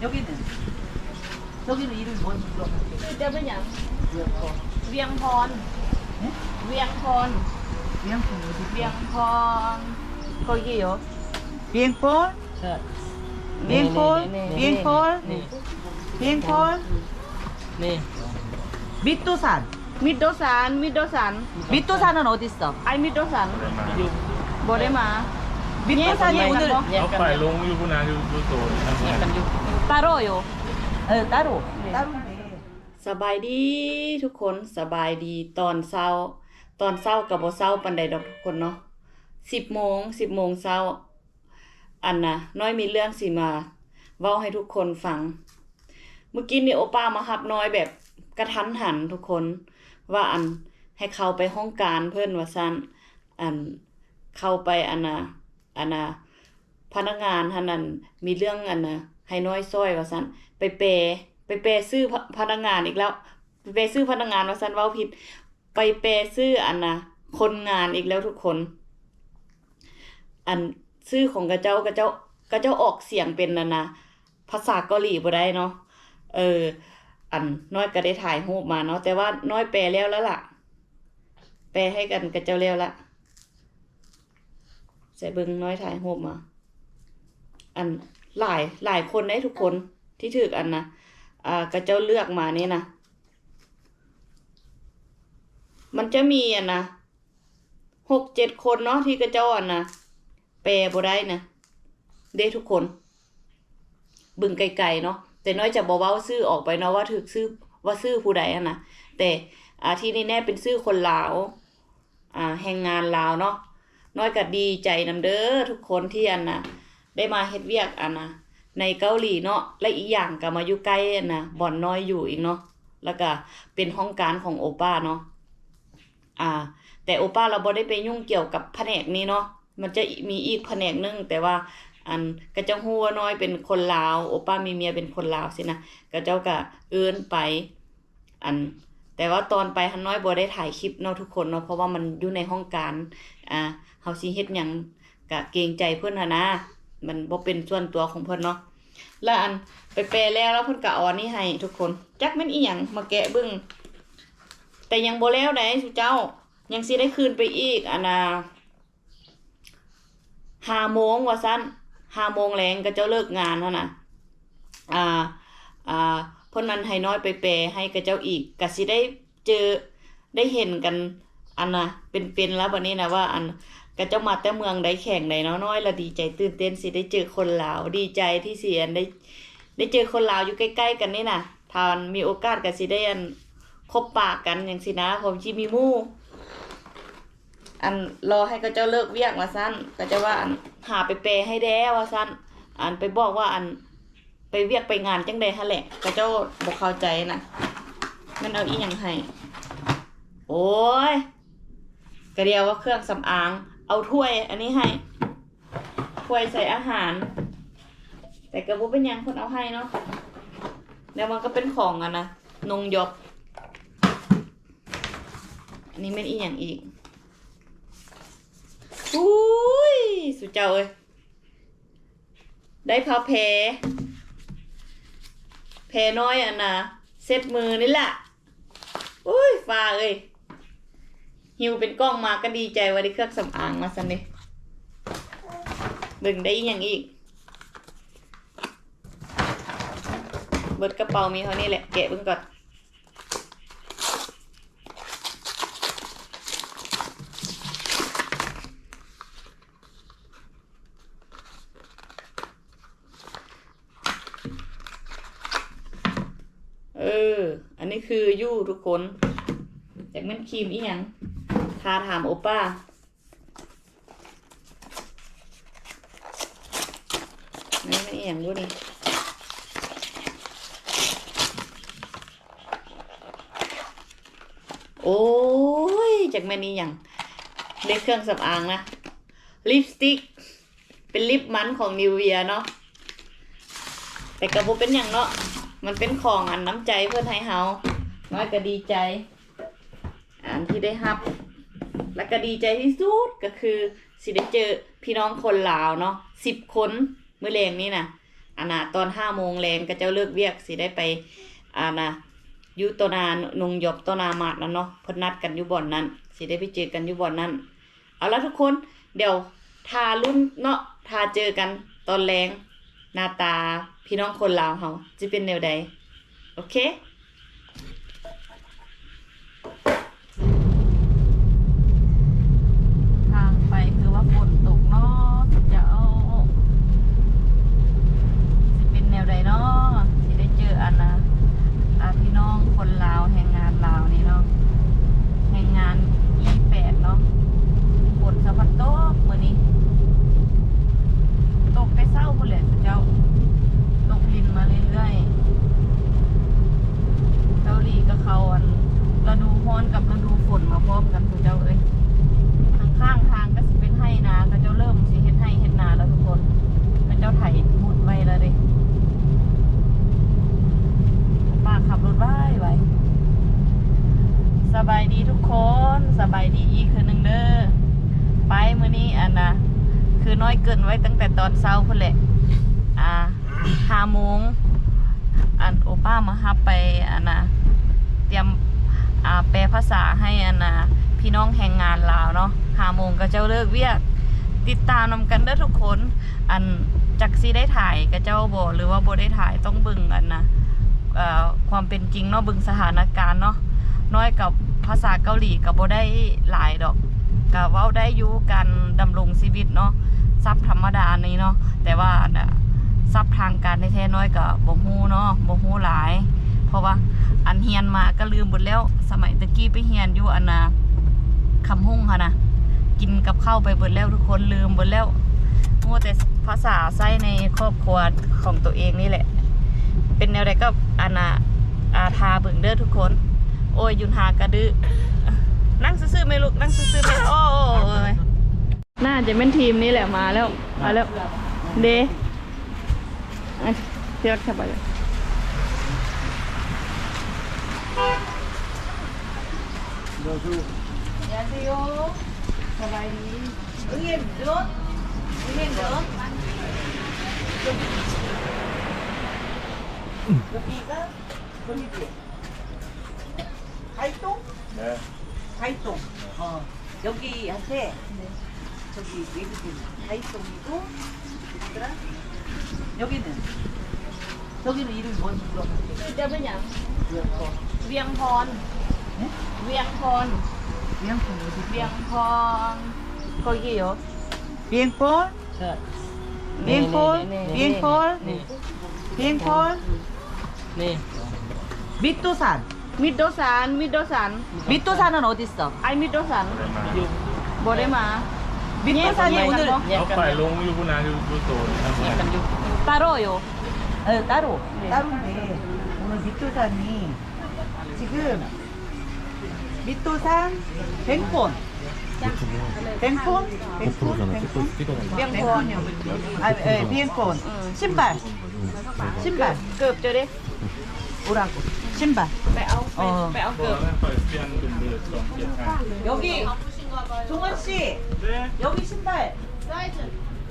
여기는, 여기는 이름이 뭔지 물어볼게. 그때 그냥. ວຽງພອນ ວຽງພອນ ວຽງພອນ 거기요. 비행폴? 비행폴? 네, 네, 네, 네. 비행폴? 네. 비행폴? 네. 밌도산. 밌도산, 밌도산. 밌도산은 어딨어? 아이, 밌도산. 요. 뭐래마. 밌도산이 오늘 아빠 롱 유부나 유부도. 따로요. 에, 따로. 네. 따로. ສະບາຍດີທຸກຄົນ ສະບາຍດີຕອນເຊົ້າ. ຕອນເຊົ້າກໍບໍ່ເຊົ້າປານໃດດອກທຸກຄົນເນາະ ສິບໂມງ ສິບໂມງເຊົ້າ. ອັນນະ ນ້ອຍມີເລື່ອງຊິມາເວົ້າໃຫ້ທຸກຄົນຟັງ. ມື້ກີ້ນີ້ໂອປ້າມາຮັບນ້ອຍແບບກະທັນຫັນທຸກຄົນ ວ່າອັນ ໃຫ້ເຂົ້າໄປຫ້ອງການເພິ່ນວ່າຊັ້ນ. ອັນ ເຂົ້າໄປອັນນະ ອັນນະ ພະນັກງານຫັ້ນ ອັນ ມີເລື່ອງອັນນະ ໃຫ້ນ້ອຍຊ່ອຍວ່າຊັ້ນ. ໄປແປ ໄປແປຊື່ພະ ພະນັກງານອີກແລ້ວ ໄປແປຊື່ພະນັກງານວ່າຊັ້ນ ເວົ້າຜິດ. ໄປແປຊື່ອັນນະ ຄົນງານອີກແລ້ວທຸກຄົນ. ອັນຊື່ຂອງເຂົາເຈົ້າ ເຂົາເຈົ້າ ເຂົາເຈົ້າອອກສຽງເປັນອັນນະ ພາສາເກົາຫຼີບໍ່ໄດ້ເນາະ. ເອີ ອັນນ້ອຍກໍໄດ້ຖ່າຍຮູບມາເນາະ ແຕ່ວ່ານ້ອຍແປແລ້ວລະລະ ແປໃຫ້ກັນເຂົາເຈົ້າແລ້ວລະ. ໃສ່ເບິ່ງ ນ້ອຍຖ່າຍຮູບມາ ອັນຫຼາຍ ຫຼາຍຄົນເດ້ທຸກຄົນ ທີ່ຖືກອັນນະ ອ່າ ເຂົາເຈົ້າເລືອກມານີ້ນະ. ມັນຈະມີອັນນະ ຫົກເຈັດຄົນເນາະ ທີ່ເຂົາເຈົ້າອັນນະ ແປບໍ່ໄດ້ນະເດ້ທຸກຄົນ. ເບິ່ງໄກໆເນາະ ແຕ່ນ້ອຍຈະບໍ່ເວົ້າຊື່ອອກໄປເນາະ ວ່າຖືກຊື່ ວ່າຊື່ຜູ້ໃດຫັ້ນນະ. ແຕ່ ອ່າ ທີ່ແນ່ໆເປັນຊື່ຄົນລາວ ອ່າ ແຮງງານລາວເນາະ. ນ້ອຍກໍດີໃຈນຳເດີທຸກຄົນທີ່ອັນນະ ໄດ້ມາເຮັດວຽກອັນນະ ໃນເກົາຫຼີເນາະ ແລະ ອີກຢ່າງກໍມາຢູ່ໃກ້ອັນນະ ບ່ອນນ້ອຍຢູ່ອີກເນາະ ແລ້ວກໍເປັນຫ້ອງການຂອງໂອປ້າເນາະ. ອ່າ ແຕ່ໂອປ້າລາວບໍ່ໄດ້ໄປຫຍຸ້ງກ່ຽວກັບພະແນກນີ້ເນາະ ມັນຈະມີອີກພະແນກໜຶ່ງ ແຕ່ວ່າ ອັນ ເຂົາເຈົ້າຮູ້ວ່ານ້ອຍເປັນຄົນລາວ ໂອປ້າມີເມຍເປັນຄົນລາວຊີ້ນະ ເຂົາເຈົ້າກະເອີ້ນໄປ. ອັນ ແຕ່ວ່າຕອນໄປຫັ້ນນ້ອຍບໍ່ໄດ້ຖ່າຍຄລິບເນາະທຸກຄົນເນາະ ເພາະວ່າມັນຢູ່ໃນຫ້ອງການ ອ່າ ເຮົາຊິເຮັດຫຍັງກະເກງໃຈເພິ່ນຫັ້ນນາ ມັນບໍ່ເປັນສ່ວນຕົວຂອງເພິ່ນເນາະ. ລະອັນ ໄປແປແລ້ວ ລະເພິ່ນກະເອົາອັນນີ້ໃຫ້ທຸກຄົນ ຈັກແມ່ນອີ່ຫຍັງ ມາແກະເບິ່ງ. ແຕ່ຍັງບໍ່ແລ້ວໃດຊຸເຈົ້າ ຍັງຊິໄດ້ຄືນໄປອີກ ອັນນາ ຫ້າໂມງວ່າຊັ້ນ ຫ້າໂມງແລງ ເຂົາເຈົ້າເລີກງານຫັ້ນນະ. ອ່າ ອ່າ ເພິ່ນນັ້ນໃຫ້ນ້ອຍໄປແປໃຫ້ເຂົາເຈົ້າອີກ ກະຊິໄດ້ເຈີ ໄດ້ເຫັນກັນ ອັນນະ ເປັນໆ ລະບັດນີ້ນະ ວ່າອັນ ເຂົາເຈົ້າມາແຕ່ເມືອງໃດແຂວງໃດເນາະ. ນ້ອຍລະດີໃຈຕື່ນເຕັ້ນ ຊິໄດ້ເຈີຄົນລາວ ດີໃຈທີ່ຊິອັນ ໄດ້ ໄດ້ເຈີຄົນລາວຢູ່ໃກ້ໆ ກັນນີ້ນະ. ຖ້າມີໂອກາດກໍຊິໄດ້ອັນ ພົບປະກັນຫຍັງຊີ້ນະ ເພາະຊິມີໝູ່ ອັນ ລໍໃຫ້ເຂົາເຈົ້າເລີກວຽກວ່າຊັ້ນ ເຂົາເຈົ້າວ່າອັນ ຫາໄປແປໃຫ້ແດ່ວ່າຊັ້ນ ອັນ ໄປບອກວ່າອັນ ໄປວຽກໄປງານຈັ່ງໃດຫັ້ນແຫຼະ ເຂົາເຈົ້າບໍ່ເຂົ້າໃຈນະ. ແມ່ນເອົາອີ່ຫຍັງໃຫ້ ໂອ້ຍ ກະດຽວວ່າເຄື່ອງສຳອາງ ເອົາຖ້ວຍອັນນີ້ໃຫ້ ຖ້ວຍໃສ່ອາຫານ ແຕ່ກໍບໍ່ເປັນຫຍັງ ເພິ່ນເອົາໃຫ້ເນາະ. ແລ້ວມັນກໍເປັນຂອງອັນນະ ນົງຢອບ. ອັນນີ້ແມ່ນອີ່ຫຍັງອີກ? ອຸ້ຍ ສຸເຈົ້າເອີຍ ໄດ້ຜ້າແພ ແພນ້ອຍອັນນະ ເຊັດມືນີ້ລະ. ໂອ້ຍ ຟ້າເອີຍ ຫິ້ວເປັນກ່ອງມາກໍດີໃຈວ່າໄດ້ເຄື່ອງສຳອາງວ່າຊັ້ນເດ. ເບິ່ງໄດ້ອີ່ຫຍັງອີກ? ເບິດກະເປົາມີເທົ່ານີ້ແຫຼະ ແກະເບິ່ງກ່ອນ. ເອີ ອັນນີ້ຄືຢູ່ທຸກຄົນ ຈັກແມ່ນຄຣີມອີ່ຫຍັງ ຖ້າຖາມໂອປ້າ. ນີ້ແມ່ນອີ່ຫຍັງບຸນີ້? ໂອ້ຍ ຈັກແມ່ນອີ່ຫຍັງ ເປັນເຄື່ອງສຳອາງນະ ລິບສະຕິກ ເປັນລິບມັນຂອງນິວເວຍເນາະ ແຕ່ກໍບໍ່ເປັນຫຍັງເນາະ ມັນເປັນຂອງອັນນ້ຳໃຈເພິ່ນໃຫ້ເຮົາ ນ້ອຍກໍດີໃຈ ອັນທີ່ໄດ້ຮັບ ແລ້ວກໍດີໃຈທີ່ສຸດກໍຄືຊິໄດ້ເຈີພີ່ນ້ອງຄົນລາວເນາະ ສິບຄົນ ມື້ແລງນີ້ນະ ອັນນ່າ ຕອນຫ້າໂມງແລງ ເຂົາເຈົ້າເລີກວຽກ ຊິໄດ້ໄປ ອັນນ່າ ຢູ່ຕໍ່ໜ້າໜົງຢອບ ຕໍ່ໜ້າມາດນັ້ນເນາະ ເພິ່ນນັດກັນຢູ່ບ່ອນນັ້ນ ຊິໄດ້ໄປເຈີກັນຢູ່ບ່ອນນັ້ນ. ເອົາລະທຸກຄົນ ດຽວຖ້າລຸ້ນເນາະ ຖ້າເຈີກັນຕອນແລງ ໜ້າຕາພີ່ນ້ອງຄົນລາວເຮົາຊິເປັນແນວໃດ. ໂອເຄ ທາງໄປຄືວ່າຝົນຕົກເນາະ ເຈົ້າ ຊິເປັນແນວໃດເນາະ ຊິໄດ້ເຈີອັນນ່າ ອ່າ ພີ່ນ້ອງຄົນລາວ ແຮງງານລາວນີ້ເນາະ ແຮງງານ ອີແປດ ເນາະ. ຝົນສະພັດຕົກມື້ນີ້ ຕົກແຕ່ເຊົ້າພຸ້ນແຫຼະເຈົ້າ ຕົກລິນມາເລື້ອຍໆ. ເກົາຫຼີກໍເຂົ້າອັນລະດູຮ້ອນກັບລະດູຝົນມາພ້ອມກັນ ເຈົ້າເອີຍ. ທາງຂ້າງທາງກໍຊິເປັນໄຮ່ນາ ເຂົາເຈົ້າເລີ່ມຊິເຮັດໄຮ່ເຮັດນາແລ້ວທຸກຄົນ ເຂົາເຈົ້າໄຖໝົດໄວ້ແລ້ວເດ້. ປ້າຂັບລົດໄວໆ. ສະບາຍດີທຸກຄົນ ສະບາຍດີອີກເທື່ອໜຶ່ງເດີ. ໄປ ມື້ນີ້ອັນນ່າ ຄືນ້ອຍເກີ່ນໄວ້ຕັ້ງແຕ່ຕອນເຊົ້າພຸ້ນແຫຼະ ອ່າ ຫ້າໂມງ ອັນໂອປ້າມາຮັບໄປ ອັນນ່າ ຕຽມ ອ່າ ແປພາສາໃຫ້ ອັນນ່າ ພີ່ນ້ອງແຮງງານລາວເນາະ. ຫ້າໂມງເຂົາເຈົ້າເລີກວຽກ ຕິດຕາມນຳກັນເດີທຸກຄົນ. ອັນ ຈັກຊິໄດ້ຖ່າຍເຂົາເຈົ້າບໍ່ ຫຼືວ່າບໍ່ໄດ້ຖ່າຍ ຕ້ອງເບິ່ງ ອັນນ່າ ເອີ ຄວາມເປັນຈິງເນາະ ເບິ່ງສະຖານະການເນາະ. ນ້ອຍກັບພາສາເກົາຫຼີກໍບໍ່ໄດ້ຫຼາຍດອກ ກໍເວົ້າໄດ້ຢູ່ ການດຳລົງຊີວິດເນາະ ສັບທຳມະດານີ້ເນາະ. ແຕ່ວ່າອັນນ່າ ສັບທາງການແທ້ໆ ນ້ອຍກໍບໍ່ຮູ້ເນາະ ບໍ່ຮູ້ຫຼາຍ ເພາະວ່າອັນຮຽນມາກໍລືມເບິດແລ້ວ. ສະໄໝແຕ່ກີ້ໄປຮຽນຢູ່ອັນນ່າ ຄຳຮຸ່ງຫັ້ນນະ ກິນກັບເຂົ້າໄປເບິດແລ້ວທຸກຄົນ ລືມເບິດແລ້ວ. ຮູ້ແຕ່ພາສາໃຊ້ໃນຄອບຄົວຂອງໂຕເອງນີ້ແຫຼະ. ເປັນແນວໃດກໍອັນນ່າ ອ່າ ຖ້າເບິ່ງເດີທຸກຄົນ. ໂອ້ຍ ຢຸນຫາກະດື້ ນັ່ງຊື່ໆແມ່ລູກ ນັ່ງຊື່ໆແມ່. ໂອ້ຍ ໜ້າຈະແມ່ນທີມນີ້ແຫຼະ ມາແລ້ວ ມາແລ້ວເດ້. ອ່ະ ເຊວກັບໄປ 안녕하세요. 안녕하세요. ສະບາຍດີ. 여기는 뭐? 여기는 뭐? 여기가 어디지? 가이동? 네. 가이동. 어. 여기한테 저기 얘기 좀. 가이동이고, 얘들아. 여기는? 저기는 이름이 뭔지 물어봐. ຊື່ເຈົ້າເປັນຫຍັງ? ວຽງພອນ. ວຽງພອນ. 네? ວຽງພອນ. ວຽງພອນ 어디 있어? ວຽງພອນ. 거기요. 비행본? 자. 비행본? 네, 네, 네, 네. 비행본? 네. 비행본? 네. 미도산. ມິດໂດຊານ ມິດໂດຊານ. 미도산은 어디 있어? ໄອ້ມິດໂດຊານ ບໍ່ໄດ້ມາ. 미도산이 오늘 ເຮົາໄປລົງຢູ່ພຸ້ນນະ ຢູ່ ຢູ່ໂຕນ ແຍກກັນຢູ່. 따로요. 네, 따로. 네. 따로인데 오늘 미도산이 지금 미도산 ܒܝܢ. ܒܝܢ? ܒܝܢ? ܒܝܢ. ܒܝܢ. 아, 예, ܒܝܢ. 응. 신발. 신발. ເກີບ ເຈົ້າເດ້. 오라고. 신발. ໄປເອົາ ໄປ ໄປເອົາເກີບ. 여기, 종원 씨. 네. 여기 신발. 사이즈.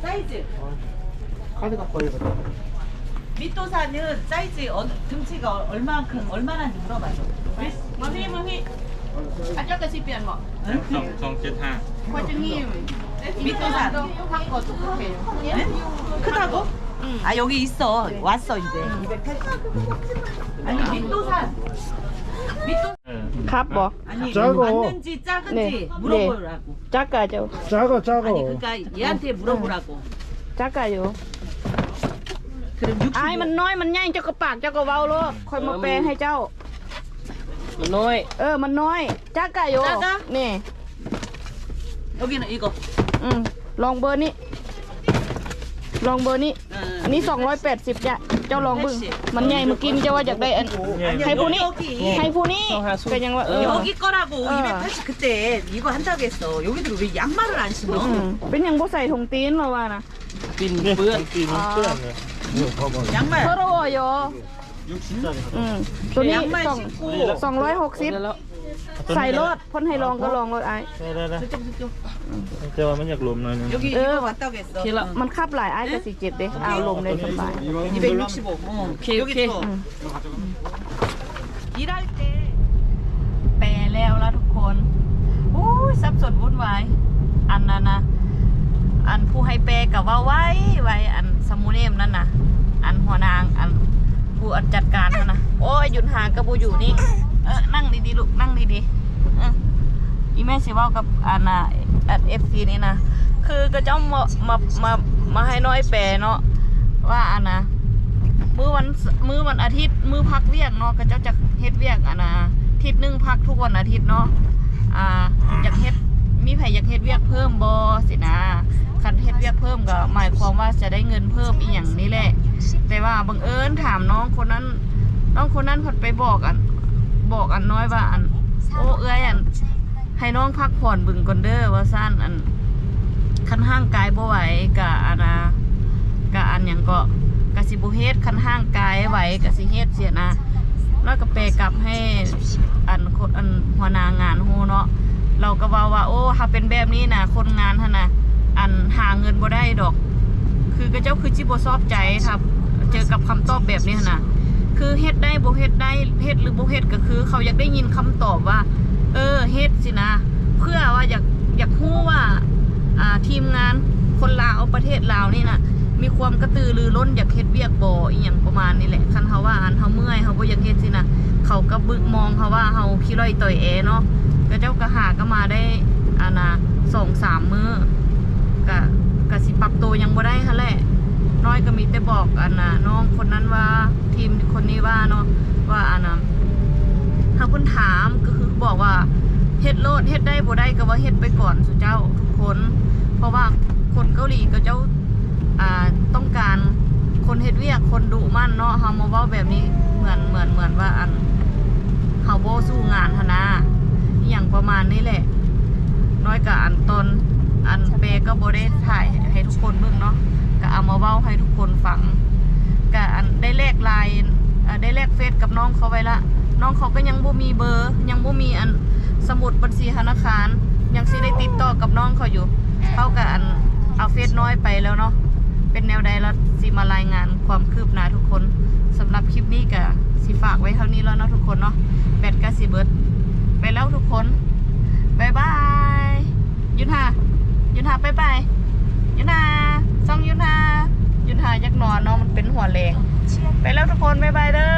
사이즈. 카드가 거의 그래요. 미도산은 사이즈 어, 등치가 얼마만큼, 얼마나인지 물어봐요. 네? 네. 응? 네. 미도산. 네? 크다고? 응. 아, 여기 있어. 왔어, 이제. 이백팔십. 아니, 미도산. 미도- 네. 값 뭐? 아니, 작아. 맞는지 작은지 네. 물어보라고. 네. 작아요. 작아, 작아. 아니, 그러니까 얘한테 물어보라고. 응. 작아요. 그럼 60. ອ້າຍ ມັນນ້ອຍ ມັນໃຫຍ່ ເຈົ້າກໍປາກເຈົ້າກໍເວົ້າໂລດ ຂ້ອຍມາແປໃຫ້ເຈົ້າ. ມັນນ້ອຍ. ເອີ ມັນນ້ອຍ. 작아요. 작아? 네. 여기는 이거. 응. ລອງເບີນີ້ ລອງເບີນີ້. ເອີ ອັນນີ້ສອງຮ້ອຍແປດສິບ ເຈົ້າລອງເບິ່ງ. ແປດສິບ. ມັນໃຫຍ່ ມື້ກີ້ນີ້ເຈົ້າວ່າຢາກໄດ້ອັນ ໃຫ້ຜູ້ນີ້ ໃຫ້ຜູ້ນີ້. ສອງຫ້າສູນ. ກໍຍັງວ່າ ເອີ 여기 거라고. 어. 이백팔십. 그때 이거 한다고 했어. 여기들 왜 양말을 안 신어? ອືມ ເປັນຫຍັງບໍ່ໃສ່ຖົງຕີນ ລາວວ່ານະ. ຕີນເປື້ອນ. 아. 네, ปื้อน. 네, 봐봐. 양말. 더러워요. 응? 응. ໂຕນີ້ 양말 ສອງ 신고. ສອງຮ້ອຍຫົກສິບ. ໃສ່ໂລດ ເພິ່ນໃຫ້ລອງກໍລອງໂລດອ້າຍ. ໄດ້ໆໆ ແຕ່ວ່າມັນຢາກລົມໜ້ອຍໜຶ່ງ. ເອີ ມັນຂັບຫຼາຍອ້າຍກໍຊິເຈັບເດ້. ເອົາລົມໄດ້ສະບາຍ. 이백육십오. 오케이, 오케이. 일할 때. ແປແລ້ວລະທຸກຄົນ. ໂອ້ຍ ສັບສົນວຸ່ນວາຍ. ອັນນັ້ນນະ ອັນຜູ້ໃຫ້ແປກໍເວົ້າໄວໆ ອັນສະໝູເນມນັ້ນນະ ອັນຫົວນາງ ອັນ ຜູ້ອັນຈັດການຫັ້ນນະ. ໂອ້ຍ ຢຸນຫາກໍບໍ່ຢູ່ນີ້. ເອີ ນັ່ງດີໆລູກ ນັ່ງດີໆ. ເອີ ອີແມ່ຊິເວົ້າກັບອັນນະ ອັນເອັຟຊີນີ້ນະ ຄືເຂົາເຈົ້າມາ ມາ ມາ ມາໃຫ້ນ້ອຍແປເນາະ ວ່າອັນນະ ມື້ວັນ ມື້ວັນອາທິດ ມື້ພັກວຽກເນາະ ເຂົາເຈົ້າຈະເຮັດວຽກອັນນະ ທິດໜຶ່ງພັກທຸກວັນອາທິດເນາະ. ອ່າ ຢາກເຮັດ ມີໃຜຢາກເຮັດວຽກເພີ່ມບໍ່ຊີ້ນະ? ຄັນເຮັດວຽກເພີ່ມກໍໝາຍຄວາມວ່າຈະໄດ້ເງິນເພີ່ມອີ່ຫຍັງນີ້ແຫຼະ. ແຕ່ວ່າບັງເອີນຖາມນ້ອງຄົນນັ້ນ ນ້ອງຄົນນັ້ນເພິ່ນໄປບອກອັນ ບອກອັນນ້ອຍວ່າອັນ ໂອ້ ເອື້ອຍ ອັນ ໃຫ້ນ້ອງພັກຜ່ອນເບິ່ງກ່ອນເດີວ່າຊັ້ນ. ອັນ ຄັນຮ່າງກາຍບໍ່ໄຫວກະອັນນະ ກະອັນຫຍັງເກາະ ກະຊິບໍ່ເຮັດ. ຄັນຮ່າງກາຍໄຫວກະຊິເຮັດຊີ້ນະ. ແລ້ວກໍແປກັບໃຫ້ອັນຄົນ ອັນຫົວໜ້າງານຮູ້ເນາະ. ລາວກໍເວົ້າວ່າ ໂອ້ ຖ້າເປັນແບບນີ້ນະ ຄົນງານຫັ້ນນະ ອັນຫາເງິນບໍ່ໄດ້ດອກ. ຄືເຂົາເຈົ້າຄືຊິບໍ່ຊອບໃຈ ຖ້າເຈີກັບຄຳຕອບແບບນີ້ຫັ້ນນະ. ຄືເຮັດໄດ້ບໍ່ເຮັດໄດ້ ເຮັດຫຼືບໍ່ເຮັດ ກໍຄືເຂົາຢາກໄດ້ຍິນຄຳຕອບວ່າ ເອີ ເຮັດຊີ້ນະ ເພື່ອວ່າຢາກ ຢາກຮູ້ວ່າ ອ່າ ທີມງານຄົນລາວ ປະເທດລາວນີ້ນະ ມີຄວາມກະຕືລືລົ້ນຢາກເຮັດວຽກບໍ່ ອີ່ຫຍັງປະມານນີ້ແຫຼະ. ຄັນເຮົາວ່າອັນເຮົາເມື່ອຍ ເຮົາບໍ່ຢາກເຮັດຊີ້ນະ ເຂົາກໍບຶກມອງເຮົາວ່າເຮົາຂີ້ລ້ອຍຕ່ອຍແອເນາະ. ເຂົາເຈົ້າກໍຫາກໍມາໄດ້ອັນນະ ສອງສາມມື້ ກະ ກະຊິປັບໂຕຫຍັງບໍ່ໄດ້ຫັ້ນແຫຼະ. ນ້ອຍກໍມີແຕ່ບອກອັນນະ ນ້ອງຄົນນັ້ນວ່າ ທີມຄົນນີ້ວ່າເນາະ ວ່າອັນນະ ຖ້າເພິ່ນຖາມກໍຄືບອກວ່າເຮັດໂລດ ເຮັດໄດ້ບໍ່ໄດ້ກໍວ່າເຮັດໄປກ່ອນສູ່ເຈົ້າທຸກຄົນ. ເພາະວ່າຄົນເກົາຫຼີເຂົາເຈົ້າ ອ່າ ຕ້ອງການຄົນເຮັດວຽກ ຄົນດຸໝັ່ນເນາະ. ເຮົາມາເວົ້າແບບນີ້ເໝືອນ ເໝືອນ ເໝືອນວ່າອັນ ເຮົາບໍ່ສູ້ງານຫັ້ນນະ ອີ່ຫຍັງປະມານນີ້ແຫຼະ. ນ້ອຍກະອັນຕອນອັນແປກໍບໍ່ໄດ້ຖ່າຍໃຫ້ທຸກຄົນເບິ່ງເນາະ ກະເອົາມາເວົ້າໃຫ້ທຸກຄົນຟັງ. ກະອັນໄດ້ແລກລາຍ ເອີ ໄດ້ແລກເຟສກັບນ້ອງເຂົາໄວ້ລະ. ນ້ອງເຂົາກໍຍັງບໍ່ມີເບີ ຍັງບໍ່ມີອັນສະໝຸດບັນຊີທະນາຄານ ຍັງຊິໄດ້ຕິດຕໍ່ກັບນ້ອງເຂົາຢູ່. ເຂົາກະອັນເອົາເຟສນ້ອຍໄປແລ້ວເນາະ. ເປັນແນວໃດລະຊິມາລາຍງານຄວາມຄືບໜ້າທຸກຄົນ. ສຳລັບຄລິບນີ້ກະຊິຝາກໄວ້ເທົ່ານີ້ແລ້ວເນາະທຸກຄົນເນາະ. ແບັດກະຊິເບິດໄປແລ້ວທຸກຄົນ. ບາຍບາຍ. ຢຸນຫາ ຢຸນຫາ ບາຍບາຍ. ຢຸນຫາ ຊ່ອງຢຸນຫາ ຢຸນຫາຢາກນອນເນາະ ມັນເປັນຫົວແລງ. ໄປແລ້ວທຸກຄົນ ບາຍບາຍເດີ.